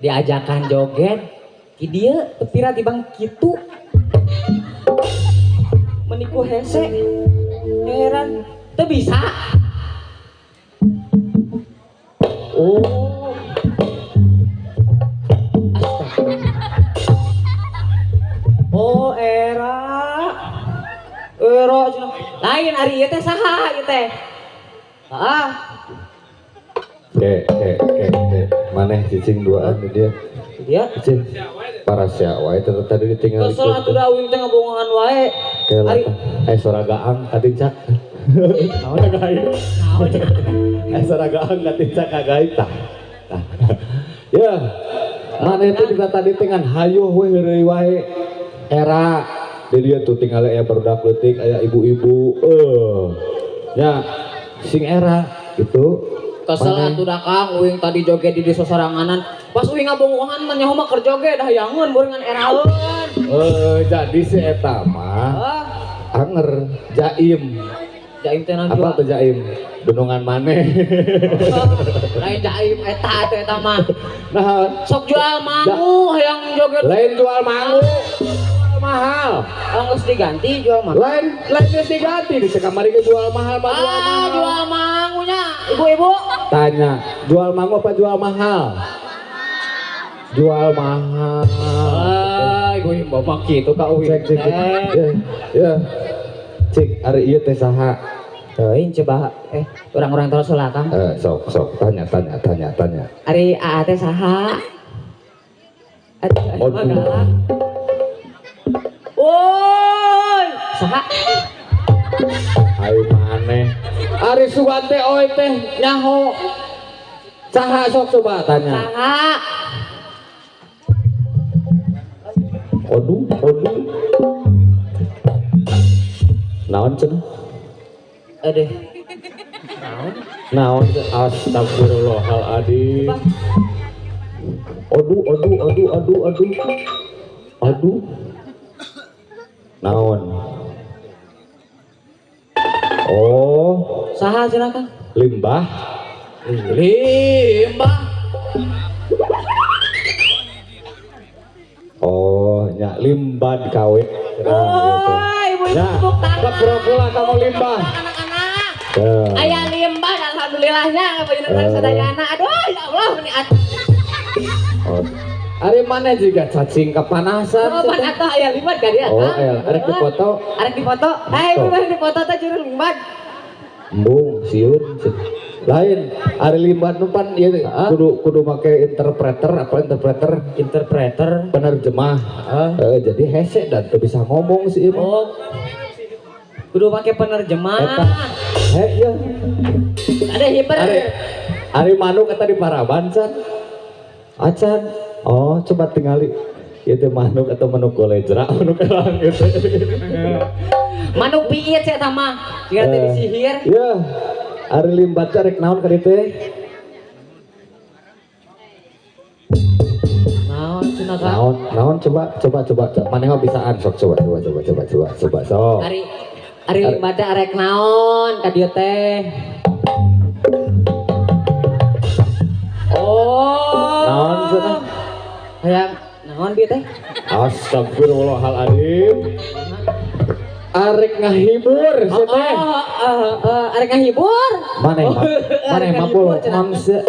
Diajakan joget ki dieu teu pira tibang kitu. Meniku hese. Heran teu bisa. Oh. Astaga. Oh, era. Era cenah. Lain ari ieu teh saha ieu teh? Ah. Ke maneh cicing duaan di dia. Dia cicing. Para sia wae teh tadi ditinggal. Kesel atuh da uing teh ngabongan wae. Ari suara gaang katincak. Naon gaib? Naon? Suara gaang katincak kagaib tah. Ya. Maneh teh juga tadi teh ngan hayuh we heureuy wae. Era di dia tuh tinggal aya barudak leutik aya ibu-ibu. Ya sing era gitu. Kesel atuh da Kang uing tadi joget di sosoranganan. Pas uing ngabongohan mah nyaho mah keur joget dah hayangeun beureungan eraeun. Jadi si eta mah anger jaim. Jaim teh naon? Apa tuh jaim? Bendungan maneh. Lain jaim eta atuh eta mah. Nah, sok jual mangu hayang joget. Lain jual mangu. Mahal. Oh, geus diganti jual mahal. Lain geus diganti di kamari ge jual mahal mah jual mahal. Jual mangunya, ibu-ibu. Tanya, jual mangu apa jual mahal? Jual mahal. Ah, ibu-ibu mah kitu ka uing. Cek cek. Ya. Cik, ari ieu teh saha? Teuing coba orang-orang terus lah Kang. Sok sok tanya. Ari aa teh saha? Aduh, galak. Woi, saha? Ai maneh. Ari sugan teh oi teh nyaho. Saha sok coba tanya. Saha? Aduh, aduh. Naon cenah? Aduh. Naon? Naon astagfirullahaladzim. Aduh, aduh, aduh, aduh, aduh. Aduh. Naon? Oh, saha cenah Kang? Limbah. Limbah. Oh, nya limbah kawe. Oh, ibu-ibu tepuk tangan. Kepura-pura kamu limbah. Anak-anak. Aya limbah alhamdulillahnya panjenengan sadayana. Aduh, ya Allah meni atuh. Oh. Ari mana juga cacing kepanasan. Oh, pan atuh aya limbah ka dia. Oh, aya arek dipoto. Arek dipoto. Hai, ibu dipoto teh juru limbah. Embung sieun. Lain, ari limbah nu pan ieu kudu make interpreter apa interpreter? Interpreter, penerjemah. Jadi hese dan teu bisa ngomong sih ieu. Oh. Kudu make penerjemah. Eta. He ieu. Ada hiber. Ari manuk eta di paraban can. Acan. Oh, coba tingali. Ieu teh manuk atau manuk golejra, manuk elang gitu. Manuk piit sia eta mah. Jiga teh disihir. Iya. Ari limbat teh rek naon ka dieu teh? Naon cenah Kang? Naon coba maneh mah bisaan sok coba sok. Ari limbat teh arek naon ka dieu teh? Oh. Naon cenah? Hayang naon bieu teh? Astagfirullahaladzim. Arek ngahibur sia teh. Arek ngahibur. Maneh mah pol mamse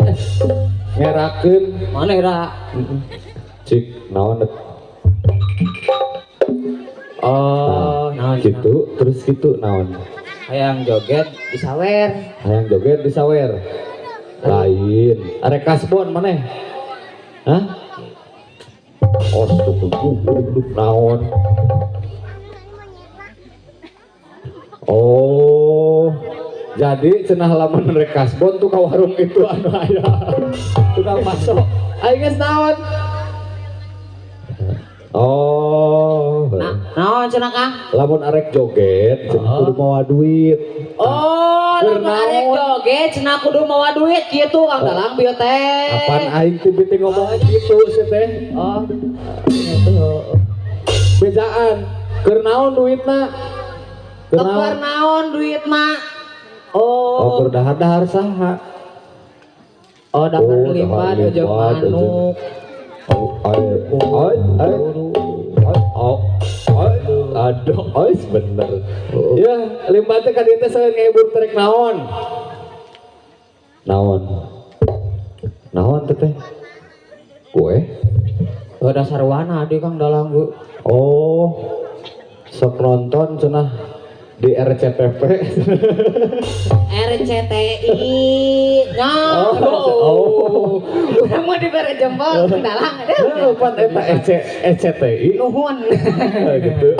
ngerakeun. Maneh ra. Cik naon? Oh, naon gitu, terus gitu naon? Hayang joget disawer. Hayang joget disawer. Lain. Arek kasbon maneh. Hah? Oh, tuh, naon? Oh, jadi cenah lamun rek kasbon tuh ka warung itu anu aya. Tukang bakso. Aing geus naon? Oh. Naon cenah Kang? Lamun arek joget cenah kudu mawa duit. Oh, lamun arek joget cenah kudu mawa duit kitu Kang Dalang bieu teh. Apaan aing teh beuti ngomong kitu sih teh? Oh. Gitu. Bejaan. Keur naon duitna? Keur naon duitna? Oh. Oh, keur dahar-dahar saha? Oh, dahar limbah jeung manuk. Aduh, bener. Ya, limbah teh ka dieu teh saya ngehibur trek naon? Naon? Naon teh? Kue? Oh, dasar warna adik Kang dalang Bu. Oh. Sok nonton cenah di RCTP. RCTI. Nah, oh. Urang mah dibere jempol dalang aduh. Pan eta RCTI. Nuhun. Gitu.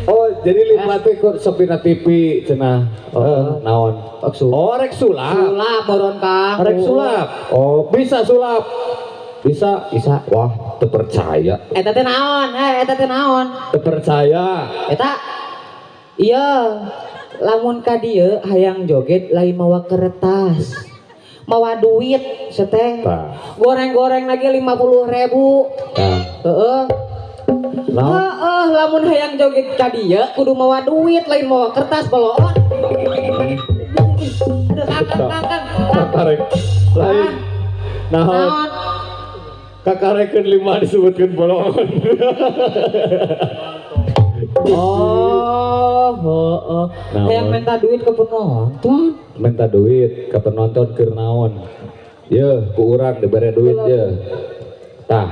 Oh, jadi limbah teh sok dina TV cenah. Naon? Oh, rek sulap. Sulap boron Kang. Rek sulap. Oh, bisa sulap. Bisa, bisa. Wah, terpercaya. Eta teh naon? Eta teh naon? Terpercaya. Eta iya, lamun ka dieu hayang joget lain mawa kertas. Mawa duit seteh. Goreng-goreng lagi 50.000. Heeh. Heeh, lamun hayang joget ka dieu kudu mawa duit lain mawa kertas boloon. Aduh, Kang, Kang. Tarik. Lain. Naon? Kakarekeun 5 disebutkeun bolongan. Oh, heeh. Hayang minta duit ke penonton. Minta duit ke penonton keur naon? Yeuh, ku urang dibere duit yeuh. Tah.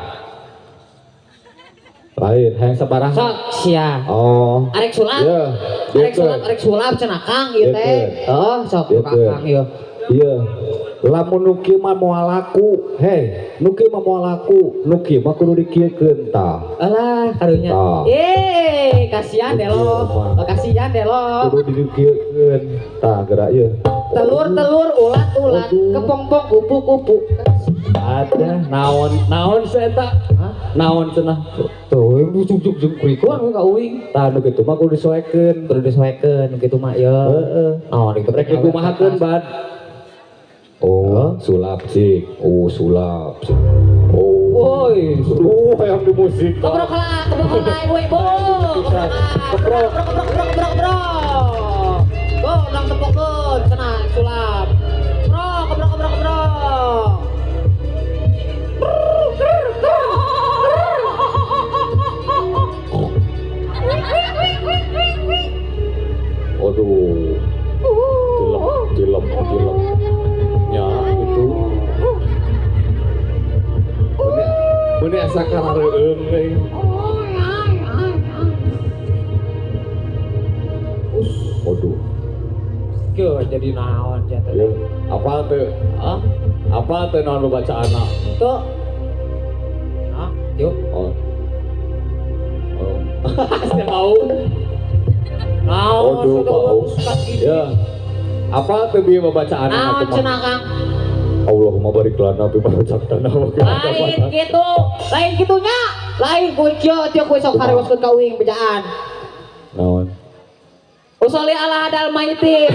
Lain, hayang sabaraha? Sok sia. Oh. Arek sulap. Yeuh, arek sulap, arek sulap cenah Kang ieu teh. Oh, sok Kang ieu. Iya. Lamun nu kieu mah moal laku, hei, nu kieu mah moal laku, nu kieu mah kudu dikieukeun tah. Alah, karunya. Kasihan deh lo. Kasihan deh lo. Kudu dikieukeun. Tah gerak ieu. Telur-telur, ulat-ulat, kepompong, kupu-kupu. Ada naon, naon eta? Naon cenah? Tuh, juk-juk kurikuan we ka uing. Tah nu kitu mah kudu disoekeun, kudu disoekeun nu kitu mah ye. Heeh. Naon kitu rek dikumahakeun, Bad. Oh, sulap cik. Oh, sulap. Oh. Woi, oh, hayang di musik. Kebrok lah, kebrok lah, ibu-ibu. Kebrok, kebrok, kebrok, kebrok, kebrok. Go, nang tepokeun, cenah sulap. Bro, kebrok, kebrok, kebrok. Aduh. Tilem, tilem, tilem. Ya, itu. Ini asa karareun we. Waduh. Kieu jadi naon sia teh. Apa teh? Hah? Apa teh naon bacaanna? Teu. Hah? Yuk. Oh. Oh. Sia bau. Naon bau. Ya. Apa teh bieu bacaanna? Naon cenah Kang? Allahumma barik lana bima razaqtana wa qina Lain kitu, lain kitunya, lain ku kieu teu ku sok karewaskeun ka uing bejaan. Naon? Usolli ala hadal maiti.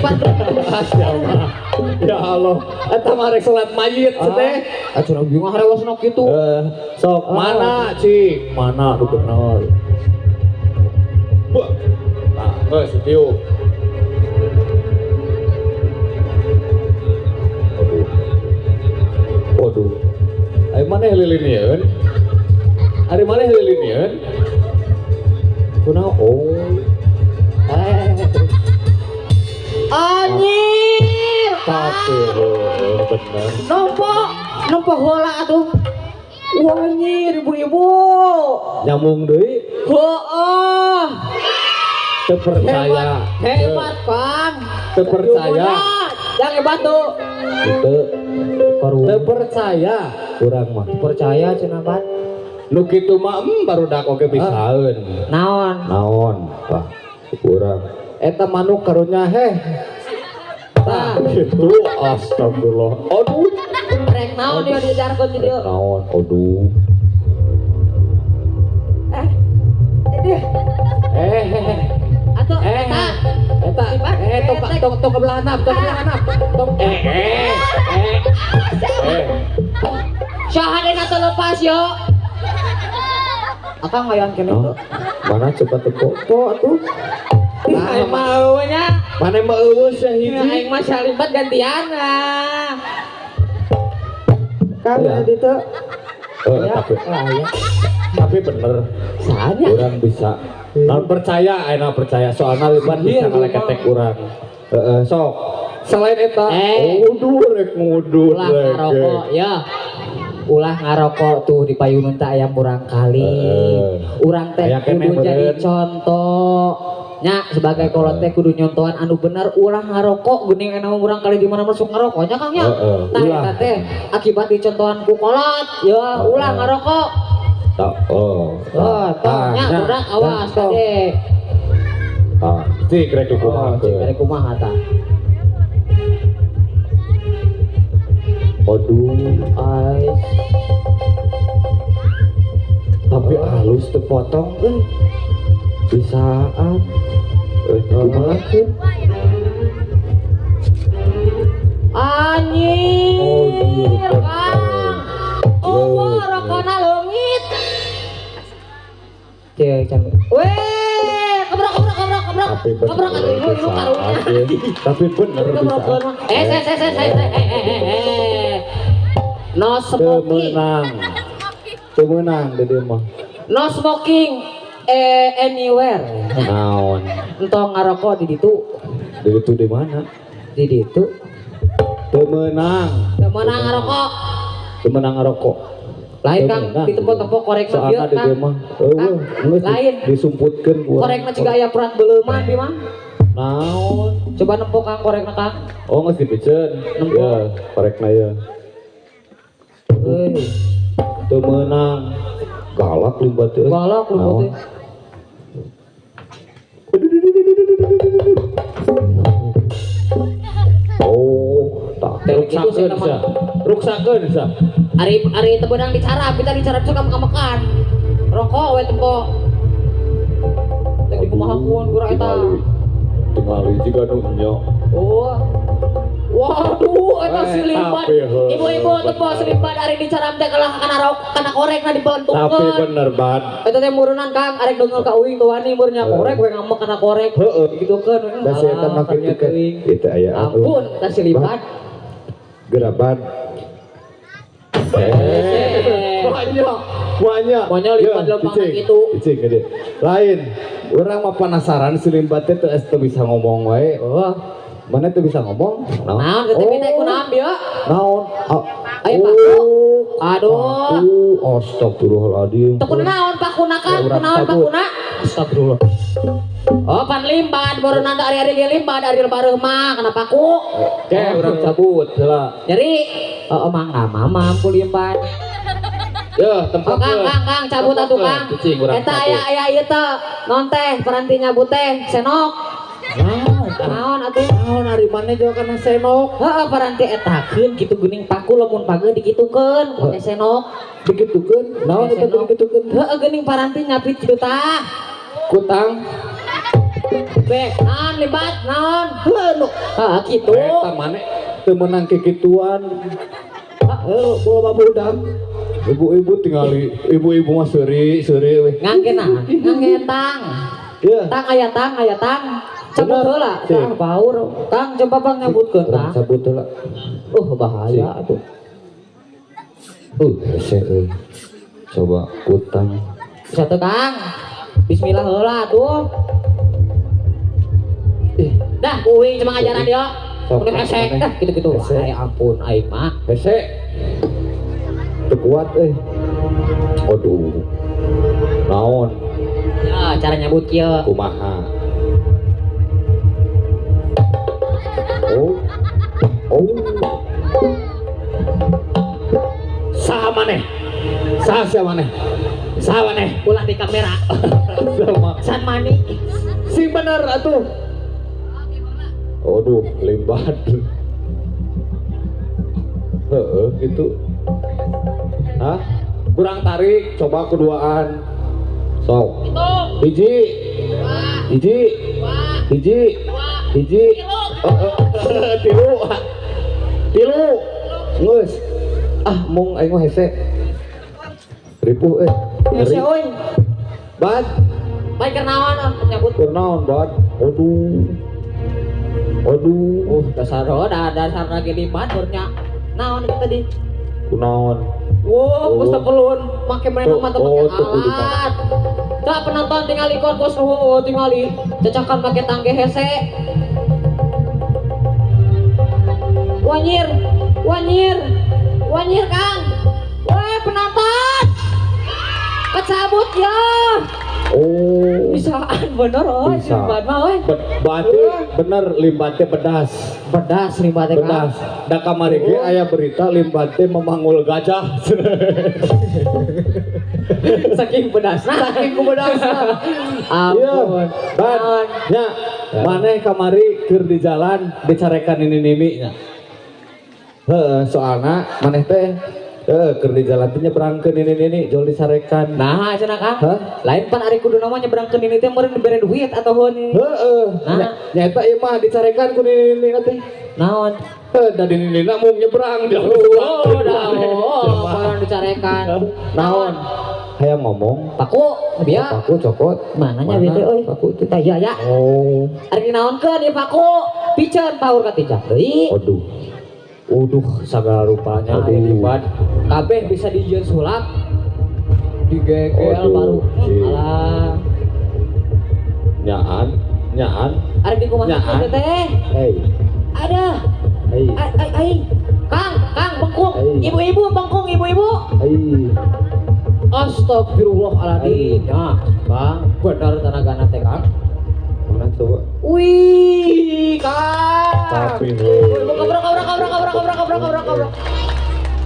Ya Allah, eta mah rek salat mayit teh. Atuh bingung harewasna kitu. Sok mana cik? Mana nu naon? Wah. Tah, geus diuk. Waduh. Ari maneh lilin yeun? Ari maneh lilin yeun? Kunaon? Oh. Anjir. Tapi bener. Nempo, nempo heula atuh. Wah anjir ibu-ibu. Nyambung deui. Heeh. Terpercaya. Hebat, Kang. Terpercaya. Yang hebat tuh. Gitu. Terpercaya kurang mah. Percaya cenah Pan. Nu kitu mah barudak oge pisaeun. Naon? Naon? Tah kurang. Eta manuk karunya heh. Tah gitu astagfirullah. Aduh. Rek naon ieu diajarkeun di dieu? Naon? Aduh. Dia. Atuh eta. Eta tong tong ke belah hanap, tong ke belah hanap. Tong Syahadena teu lepas yo. Akang hayang keneh tuh. Mana coba tepok po atuh. Aing mah eueuh nya. Mana mah eueuh sia hiji. Aing mah salimbat gantian lah. Kan ditu. Tapi tapi bener. Saatnya orang bisa. Nah, percaya, enak percaya soalnya Limbat bisa ngaleketek urang. Heeh, sok. Selain eta, udur rek ngudur. Ulah ngarokok ya. Ulah ngarokok tuh di payunun teh aya murang kali. Urang teh kudu jadi contoh. Nya sebagai kolot teh kudu nyontohan anu bener ulah ngarokok geuning enak murang kali di mana masuk ngarokoknya Kang nya. Tah eta teh akibat dicontohan ku kolot ya ulah ngarokok. Tah oh. Tah nya urang awas teh. Tah cik rek kumaha. Cik rek kumaha tah. Aduh, ais. Tapi halus teu potong euy. Bisaan. Kumaha keun? Anjir, Kang. Oh, rokona leungit. Cek, can. Weh, kebrok. Kebrok atuh karunya. Tapi bener bisa. No smoking. Temenang dede mah. No smoking anywhere. Naon? Entong ngarokok di ditu. Di ditu di mana? Di ditu. Temenang. Temenang ngarokok. Temenang ngarokok. Lain Kang, di tempo-tempo korek mah ieu Kang. Eueuh, lain disumputkeun ku. Korek mah jiga aya perat beuleumah di mah. Naon? Coba nempo Kang korekna Kang. Oh, geus dipiceun. Nempo. Ya, korekna ye. Euy. Teu meunang. Galak limbat teh. Galak limbat teh. Oh, tak. Ruksakeun sia. Ruksakeun sia. Ari ari teu beunang dicarap, kita dicarap sok makan. Rokok we tempo. Teh dikumahakeun kurang eta. Tingali jiga nu nya. Oh. Waduh, eta si Limbat. Ibu-ibu tempo si Limbat ari dicarap teh kalah kana rok kana korekna dipelentukeun. Tapi bener ban. Eta teh murunan Kang, arek dongol ka uing teu wani murnya korek we ngamek kana korek. Heeh. Digitukeun. Da si eta mah kitu kan. Itu aya. Ampun, eta si Limbat. Geraban. Banyak. Banyak limbat lempangan gitu. Cicing gede. Lain, orang mah penasaran si Limbat teh teu bisa ngomong wae. Oh. Mana teu bisa ngomong? Naon teu teh kunaon bieu? Naon? Ayo paku. Aduh. Astagfirullahaladzim. Teu kunaon pakuna kan? Kunaon pakuna? Astagfirullah. Oh, pan limbat baru nanda ari-ari ge limbat ari bareuh mah kana paku. Oke, urang cabut heula. Nyeri. Oh, mangga mamam ku limbat. Ya, tempat. Oh, Kang, Kang, Kang, cabut atuh Kang. Eta aya aya ieu teh. Non teh paranti nyabut teh senok. Naon atuh? Naon ari maneh juga kana senok? Heeh, paranti etakeun kitu geuning paku lamun pageuh dikitukeun ku senok. Dikitukeun? Naon eta dikitukeun? Heeh, geuning paranti nyapit kitu tah. Kutang. Be, naon limbat, naon? Heuh, heeh kitu. Eta maneh teu meunang kikituan. Heuh, loba budak. Ibu-ibu tingali, ibu-ibu mah seuri, seuri we. Ngangge nah, ngangge tang. Iya. Tang aya tang, aya tang. Cabut heula, tang baur. Tang coba bang nyabutkeun tang. Cabut heula. Bahaya atuh. Hese euy. Coba kutang. Bisa teu Kang? Bismillah heula atuh. Dah, uing cuma ngajaran dia. Udah hese, dah gitu-gitu. Ay ampun aing mah. Hese. Teu kuat euy. Aduh. Naon? Ya, cara nyabut kieu. Kumaha? Oh. Oh. Saha maneh? Saha sia maneh? Saha maneh? Ulah di kamera. San mani. Sing bener atuh. Aduh, limbat. Heeh, gitu. Hah? Kurang tarik, coba keduaan. Sok. Hiji. Hiji. Hiji. Hiji. Tilu. Tilu. Geus. Ah, mung aing mah hese. Ripuh euy. Hese euy. Bad. Baik keur naon nyabut? Keur naon, Bad? Aduh. Aduh, dasar dasar lagi limbat nya. Naon itu tadi? Kunaon? Wow, geus teu perluan make manehna mah teu make alat. Tah penonton tingali kon kos nuhun tingali cacakan make tangge hese. Wanyir, wanyir, wanyir Kang. Woi penonton, kecabut ya. Oh, bisaan bener oh, limbat mah oi. Berarti bener limbatnya pedas. Pedas limbatnya pedas. Da kamari ge aya berita limbatnya memanggul gajah. Saking pedasna, saking pedasna. Ampun. Ban, nya maneh kamari keur di jalan dicarekan nini-nini nya. Heeh, soalna maneh teh keur di jalan teh nyebrangkeun nini-nini jol disarekan. Nah, cenah Kang. Lain pan ari kudu mah nyebrangkeun nini teh meureun dibere duit atau heun. Heeh. Nyaeta ieu mah dicarekan ku nini-nini teh. Naon? Heuh, da nini-nini mung nyebrang dia. Oh, dah. Oh, pan dicarekan. Naon? Hayang ngomong. Paku, bieu. Paku cokot. Mananya bete euy. Paku teh. Tah iya ya. Oh. Ari naonkeun ieu paku? Piceun paur katincak deui. Aduh. Uduh, segala rupanya libat. Kabeh bisa dijieun sulap. Digegel baru. Alah. Nyaan, nyaan. Ari di kumaha teh? Hei. Ada. Hei. Ai ai. Kang, Kang bengkung. Ibu-ibu bengkung, ibu-ibu. Hei. Astagfirullahaladzim. Ya, Bang, bener tenagana teh, Kang. Mana coba? Wih, Kang. Tapi kebrok kebrok kebrok kebrok kebrok kebrok kebrok kebrok.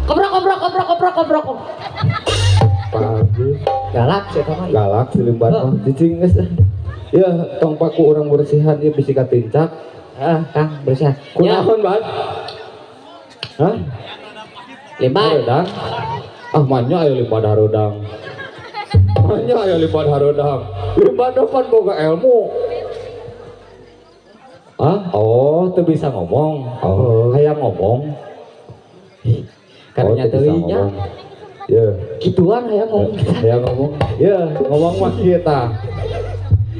Kebrok kebrok kebrok kebrok kebrok. Pagi. Galak sih mah. Galak si limbat mah. Cicing geus. Ya, tong paku urang bersihan ieu bisi katincak. Heeh, Kang, bersihan. Kunaon, Ban? Hah? Limbat. Hareudang. Ah, manya aya limbat hareudang. Manya aya limbat hareudang. Limbat pan boga ilmu. Ah, oh, teu bisa ngomong. Oh, hayang ngomong. Karena teuing nya. Ye, gituan hayang ngomong. Hayang ngomong. Ye, ngomong mah kieu tah.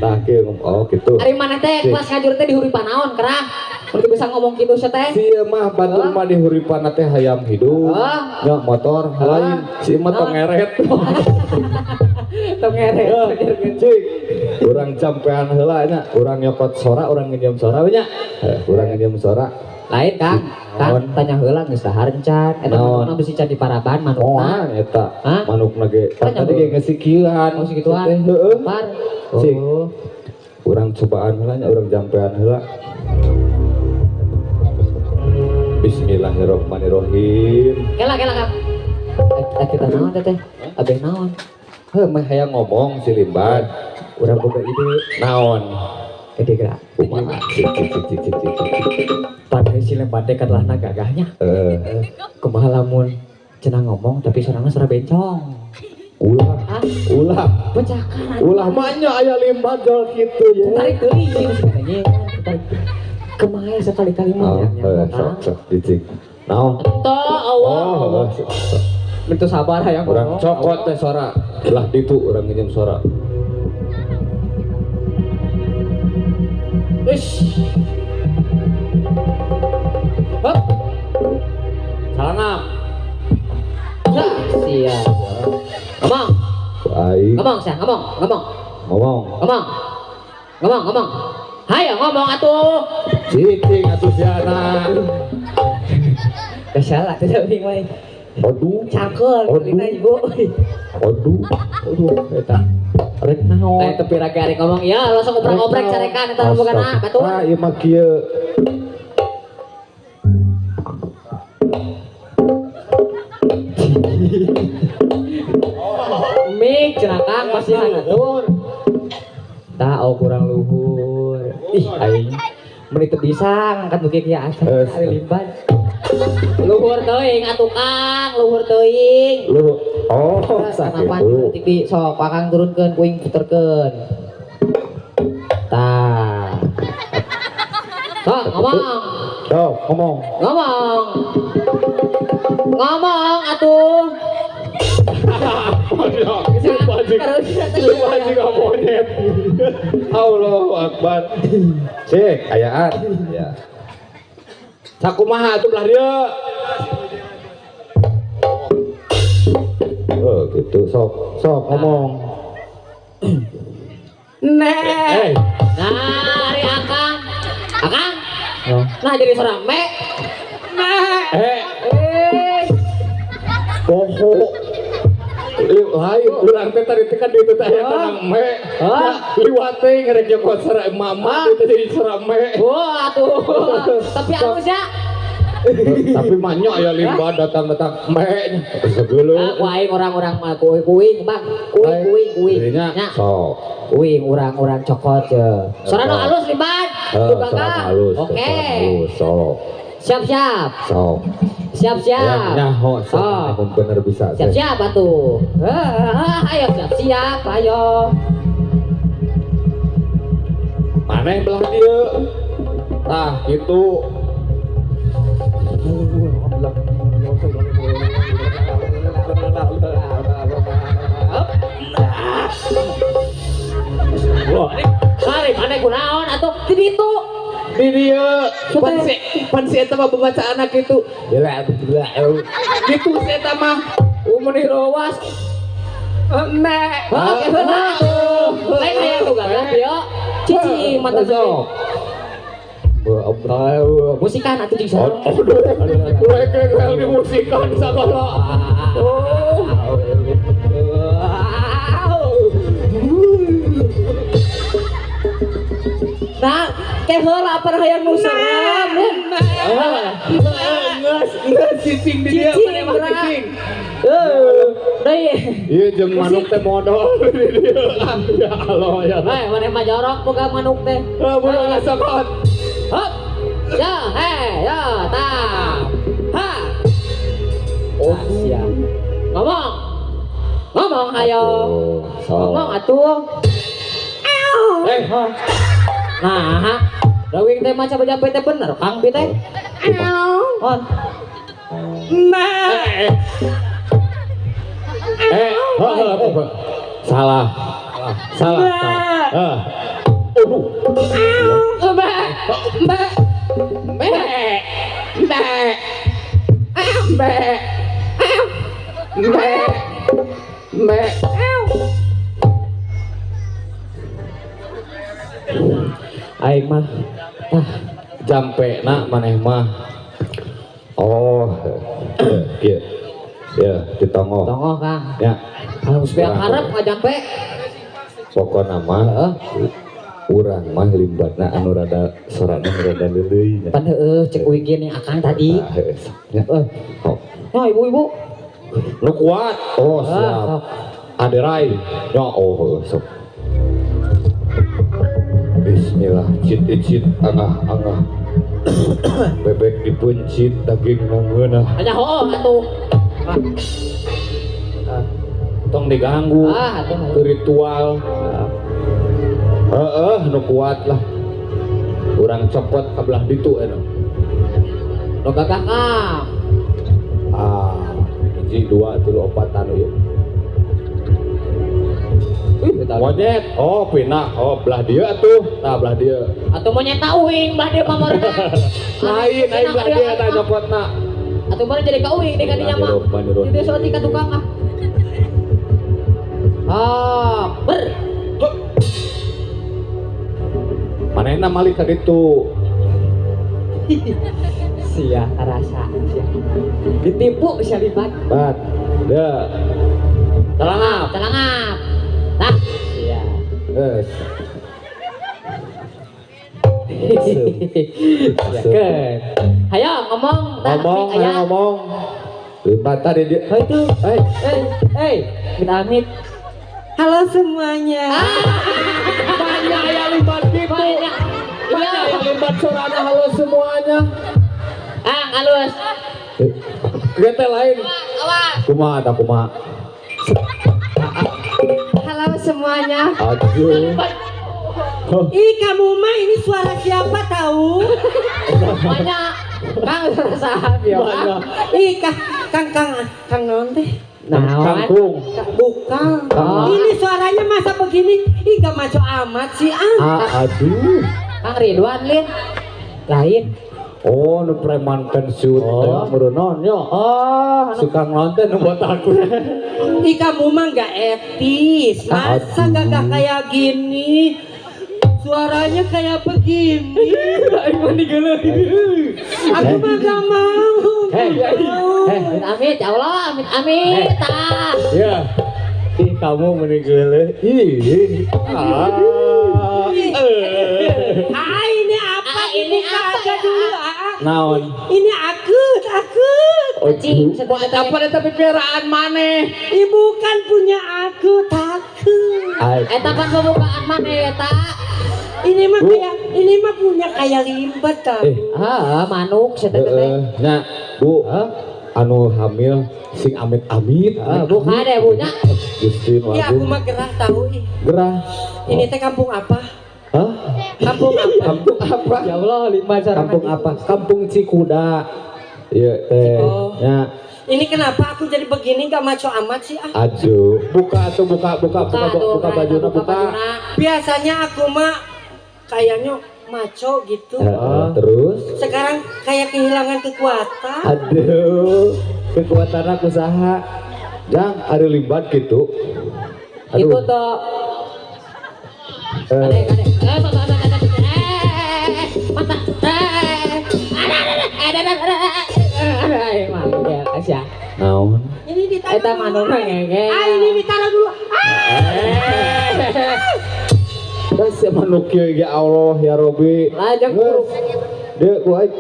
Tah kieu ngomong. Oh, gitu. Ari maneh teh kelas ngajur teh dihuripan naon kerah? Mun bisa ngomong kitu sia teh. Si ieu mah batur mah dihuripan teh hayam hidup. Nya motor lain, si mah tong ngeret. Tong ngeret. Cik, urang campean heula nya, urang nyokot sora, urang nginjem sora nya. Urang nginjem sora. Lain Kang, Kang tanya heula geus dahar encan. Eta manukna bisi can diparaban manukna. Oh, eta. Manukna ge. Tadi ge geus sikieuan. Oh, sikituan. Heeh. Par. Cik. Urang cobaan heula nya, urang jampean heula. Bismillahirrahmanirrahim. Kela kela Kang. Kita naon teh? Abeh naon? Heuh, meh hayang ngomong si Limbat. Urang boga ide. Naon? Ide gerak. Kumaha? Cik cik cik cik cik. Padahal si Limbat teh kadalahna gagahnya. Heeh. Kumaha lamun cenah ngomong tapi sorana sora bencong. Ulah. Ulah. Pecahkan. Ulah mah nya aya Limbat jol kitu ye. Tarik deui katanya. Tarik. Kemae sekali-kali mah ya. Sok sok cicing. Naon? Tah Allah. Bentuk sabar hayang urang cokot teh sora. Lah ditu urang nginjem sora. Ish. Hop. Salangap. Ya, siap. Ngomong. Baik. Ngomong sia, ngomong, ngomong. Ngomong. Ngomong. Ngomong, ngomong. Hayo ngomong atuh. Cicing atuh siana. Kesalah teh teuing we. Aduh, cangkel kulitna ibu. Aduh, aduh eta. Rek naon? Teh tepi rage arek ngomong, ya langsung oprek-oprek carekan eta bogana batur. Ah, ieu mah kieu. Mik cenah Kang pasti ngatur. Tah oh kurang luhur. Ih aing meuni teu bisa ngangkat nu kieu asa ari limbat. Luhur teuing atuh Kang, luhur teuing. Luhur. Oh, sakitu. Di sok Akang turunkeun kuing puterkeun. Tah. Sok ngomong. Sok ngomong. Ngomong. Ngomong atuh. Wajib monyet. Allahu Akbar. Cek ayaan. Ya. Sakumaha atuh belah dieu. Gitu sok sok ngomong. Nek. Nah, ari akang. Akang. Nah jadi suara me. Nek. Poho. Lain urang teh tadi teh kan dieu teh aya tenang me. Liwat teh ngerek nyokot suara mama itu jadi suara me. Wah atuh. Tapi alus ya. Tapi banyak ya limbah datang-datang me. Sebelum. Ku aing orang-orang mah kuing Bang. Kuing. Nya. Sok. Kuing urang-urang cokot ye. Suara nu alus limbah. Tuh gagah. Oke. Sok. Siap-siap. Sok. Siap-siap. Nyaho, sok bener bisa. Siap-siap atuh. Ayo siap-siap, ayo. Maneh belah dieu. Tah, kitu. Wah, ari maneh kunaon atuh di ditu. Di dieu pan si eta mah bacaan kitu. Kitu si eta mah umuni rowas. Nek. Lain aya tuh gagah ieu. Cicing mata teh. Musikan atuh jeung sareng. Aduh. Di musikan sagala. Oh. Nah, teh heula apar hayang nu serem. Geus, geus cicing di dieu maneh mah cicing. Deui. Ieu jeung manuk teh modol di dieu. Ya Allah ya. Hei, maneh mah jorok boga manuk teh. Heuh, buruan ngasokot. Hop. Ya, hei, ya, tah. Ha. Oh, siap. Ngomong. Ngomong ayo. Ngomong atuh. Eh. Nah, dawing teh maca jampe teh bener, Kang Bi teh. On. Nah. Salah. Salah. Heeh. Aduh. Mbak. Mbak. Mbak. Mbak. Mbak. Mbak. Mbak. Aing mah jampe na maneh mah. Oh, kieu. Ya, ditongoh. Tongoh, Kang. Ya. Kalau geus beak hareup ngajampe. Pokona mah urang mah limbatna anu rada sorana rada leuleui nya. Pan heueuh cek uing ge akang tadi. Heeh. Nah, ibu-ibu. Nu kuat. Oh, siap. Aderai. Ya, oh, sok. Bismillah, cit-cit angah-angah. Bebek dipencit daging nangeunah. Anya hooh atuh. Tong diganggu. Ke ritual. Heeh, nu kuat lah. Urang copot ka belah ditu anu. Nu gagah Kang. Ah, 1 2 3 4 anu ieu. Monyet, oh pindah, oh belah dia atuh, nah belah dia. Atau monyet tak uing, belah dia pamorna. Lain, lain belah dia tak copotna. Atau mana jadi ka uing deh kadinya mah. Jadi soal tika tukang ah. Ah, ber. Manehna malik ka ditu. Sia rasa, sia. Ditipu sia libat. Bat. Ya. Telangap. Telangap. Nah, iya. Geus. Hayo ngomong, ngomong, ayo ngomong. Libat tadi dia. Oh itu. Hey, amit. Halo semuanya. Banyak yang libat gitu. Banyak. Banyak yang libat suaranya halo semuanya. Ah, halus. Kita lain. Awas. Kumaha ta kumaha. Halo semuanya. Aduh. Ih, kamu mah ini suara siapa tahu? Banyak. Kang suara saha ya? Ih, Kang Kang Kang naon teh? Kangkung. Bukan. Oh. Ini suaranya masa begini? Ih, gak maco amat sih ah. Aduh. Kang Ridwan lin. Lain. Oh, nu preman pensiun teh meureun nya. Oh, si Kang naon teh nu botak. Ih, kamu mah nggak etis. Masa gagah kayak gini? Suaranya kayak begini. Aku mah gak mau. Amit amit, ya Allah, amit amit. Ya. Ih, kamu meninggal. Ih. Ah, ini apa? Ini apa aja dulu, Naon? Ini akut, akut. Apa eta pipiaraan maneh? Ih, bukan punya aku, takut. Eta pan pembukaan maneh eta. Ini mah kayak, ini mah punya kayak limbat tau. Manuk teh. Nya, Bu. Anu hamil sing amit-amit. Bukan deh, Bu nya. Gusti Ya, aku mah gerah tahu ih. Gerah. Ini teh kampung apa? Hah? Kampung apa? Kampung apa? Ya Allah, lima cara. Kampung apa? Kampung Cikuda. Iya teh. Ya. Ini kenapa aku jadi begini gak maco amat sih ah? Aduh, buka tuh buka bajuna buka. Biasanya aku mah kayaknya maco gitu. Terus? Sekarang kayak kehilangan kekuatan. Aduh, kekuatan aku saha? Jang, ada limbat gitu. Aduh. Itu tuh. Naon? Ini ditaruh dulu. Ah, ini ditaruh dulu. Das manuk ieu ya Allah ya Robi. Lajang buruk. Deuk ku aing.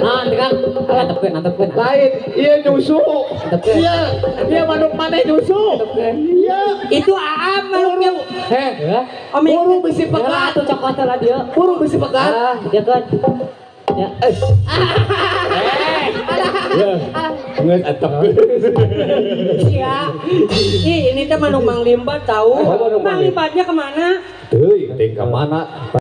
Naon Kang? Antepkeun, antepkeun. Lain, ieu nyusu. Iya, ieu manuk maneh nyusu. Iya. Itu Aam manuknya. Heh. Buru bisi pegat atuh cokot lah dieu. Buru bisi pegat. Ah, dieu kan. Ya. Ya. Ngeus atep. Iya. Ih, ini teh manuk Mang Limbat tahu. Mang Limbatnya kemana? Teuing, teh ka mana?